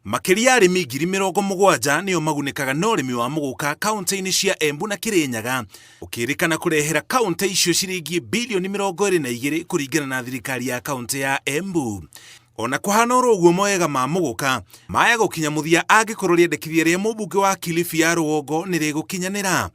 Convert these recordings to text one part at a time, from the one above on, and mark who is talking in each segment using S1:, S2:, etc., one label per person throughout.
S1: Makĩria arĩmi 70,000 nĩo magunĩkaga na ũrĩmi wa mũgũka kauntĩ-inĩ cia Embu na Kĩrĩnyaga, ũkĩrĩkana kũrehera kauntĩ icio ciringi bilioni 22 kũringana na thirikari ya kauntĩ ya Embu. Ona kũhana oro ũguo mawega ma mũgũka maya gũkinya mũthia angĩkorwo rĩendekithia rĩa mũmbunge wa Kilifi ya rũgongo nĩ rĩgũkinyanĩra.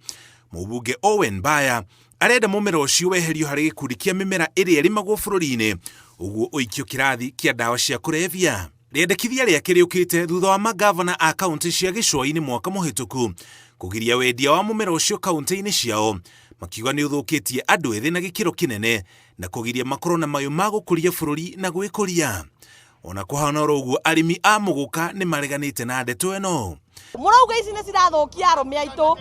S1: Mũmbunge Owen Baya arenda mũmera ũcio weherio harĩ gĩkundi kĩa mĩmera ĩrĩa ĩrĩmagwo bũrũri-inĩ ũguo ũikio kĩrathi kĩa ndawa cia kũrebia. Rĩendekithia rĩake rĩũkĩte thutha wa mangavana a kauntĩ cia gĩcũa-inĩ mwaka mũhĩtũku kũgiria wendia wa mũmera ũcio kauntĩ-inĩ ciao, makiuga nĩ ũthũkĩtie andũ ethĩ na gĩkĩro kĩnene na kũgiria makorwo na mayũ ma gũkũria bũrũri na gwĩkũria. Ona kũhana oro ũguo arĩmi a mũgũka nĩ mareganĩte na ndeto ĩno.
S2: Mũrauga ici nĩ cirathũkia arũme aitũ.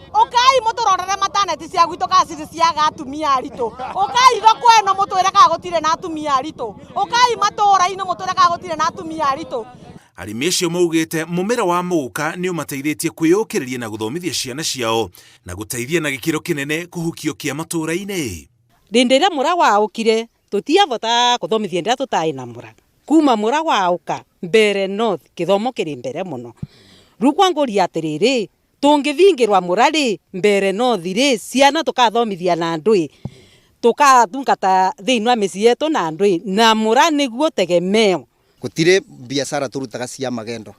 S2: Ũkai mũtũrorere mataneti cia gwitũ kana cirĩ ciaga atumia aritũ. Ũkai thoko ĩno mũtwĩre kana gũtirĩ na atumia aritũ. Ũkai matũũra-inĩ mũtwĩre kana gũtirĩ na atumia aritũ.
S1: Arĩmi acio maugĩte mũmera wa mũgũka nĩ ũmateithĩtie kwĩyũkĩrĩria na gũthomithia ciana ciao na gũteithia na gĩkĩro kĩnene kũhukio kĩa matũũra-inĩ.
S3: Rĩndĩ ĩrĩa mũra waũkire tũtiavotaga kũthomithia hĩndĩ ĩrĩa tũtarĩ na mũra. Kuma mũra waũka Mbeere North kĩthomo kĩrĩ mbere mũno. Rĩu kwangũria atĩrĩrĩ, tũngĩthingĩrwa mũra rĩ, Mbeere North rĩ, ciana tũkathomithia na ndũĩ? Tũkatungata thĩinĩ wa mĩciĩ yetu na ndũĩ? Na mũra nĩguo tegemeo.
S4: Gũtirĩ biacara tũrutaga cia magendo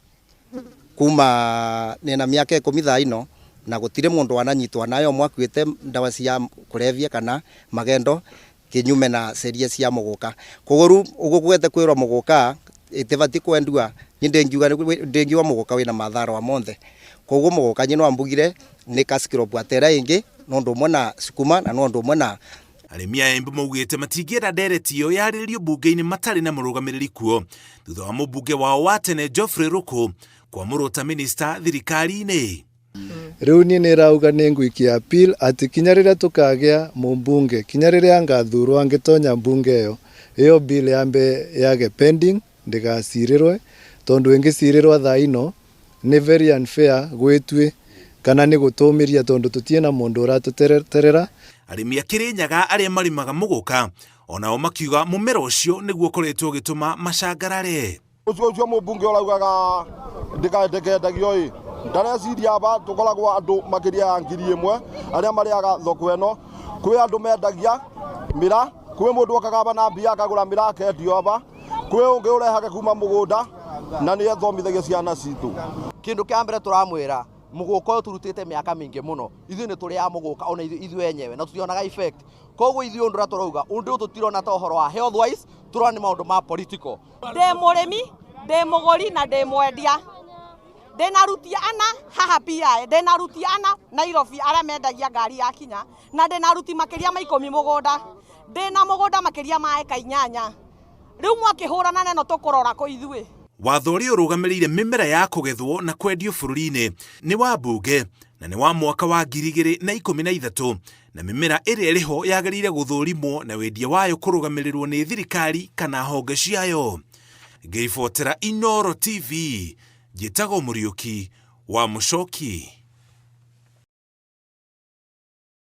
S4: kuma nĩna mĩaka ikũmi thaa ino na gũtirĩ mũndũ wananyitwo nayo ũmwe akuĩte ndawa cia kũrebia kana magendo kinyume na sheria cia mũgũka. Koguo rĩu ũguo kugete kwĩrwo mũgũka ĩtĩbatiĩ kwendua niĩ ndĩngiuga ndĩngiuga mũgũka wĩna mathara monthe. Koguo mũgũka niĩ no mbugire nĩ cash crop ta ĩrĩa ĩngĩ no ũndũ ũmwe na sukuma na no ũndũ ũmwe na.
S1: Arĩmi a Embu maugĩte matingĩenda ndereti ĩyo yarĩrĩrio mbunge-inĩ matarĩ na mũrũgamĩrĩri kuo thutha wa mũmbunge wao wa tene Geoffrey Ruku kwamũrwo ta minista thirikari-inĩ.
S5: Rĩu niĩ nĩrauga nĩngũikia appeal atĩ kinya rĩrĩa tũkagĩa mũmbunge, kinya rĩrĩa ngathurwo angĩtonya mbunge ĩyo, ĩyo bill yambe yage pending ndĩgacirĩrwe, tondũ ĩngĩcirĩrwa thaa ino nĩ very unfair gwĩtuĩ kana nĩ gũtũmĩria tondũ tũtiĩ na mũndũ ũratũterera.
S1: Arĩmi a Kĩrĩnyaga arĩa marĩmaga mũgũka onao makiuga mũmera ũcio nĩguo ũkoretwo ũgĩtũma macangarare.
S6: Ũcio ũcio mũmbunge ũraugaga ndĩkendagio ĩ ndareciria aba tũkoragwo andũ makĩria ya 1000 arĩa marĩaga thoko ĩno. Kwĩ andũ mendagia mĩra, kwĩ mũndũ okaga aba na mbia akagũra mĩra akendio aba, kwĩ ũngĩ ũrehaga kuma mũgũnda na nĩ athomithagia ciana citũ.
S7: Kĩndũ kĩa mbere tũramwĩra mũgũka ũyũ tũrutĩte mĩaka mĩingĩ mũno, ithuĩ nĩ tũrĩaga mũgũka ona ithuĩ enyewe na tũtionaga effect. Koguo ithuĩ ũndũ ũrĩa tũrauga, ũndũ ũyũ tũtirona ta ũhoro wa health wise, tũrona nĩ maũndũ ma political.
S2: Ndĩ mũrĩmi, ndĩ mũgũri na ndĩ mwendia. Ndĩna aruti ana haha PI, ndĩna aruti ana Nairobi arĩa mendagia ngari ya kinya, na ndĩna aruti makĩria ma 10 mũgũnda. Ndĩna mũgũnda makĩria ma eka 8. Rĩu mwakĩhũrana na ĩno tũkũrora kũ ithuĩ?
S1: Watho ũrĩa ũrũgamĩrĩire mĩmera ya kũgethwo na kwendio bũrũri-inĩ nĩ wa mbunge na nĩ wa mwaka wa 2013 na mĩmera ĩrĩa ĩrĩ ho yagĩrĩire gũthũrimwo na wendia wayo kũrũgamĩrĩrwo nĩ thirikari kana honge ciayo. Ngĩribotera Inooro TV, njĩtagwo Mũriũki wa Mũcoki.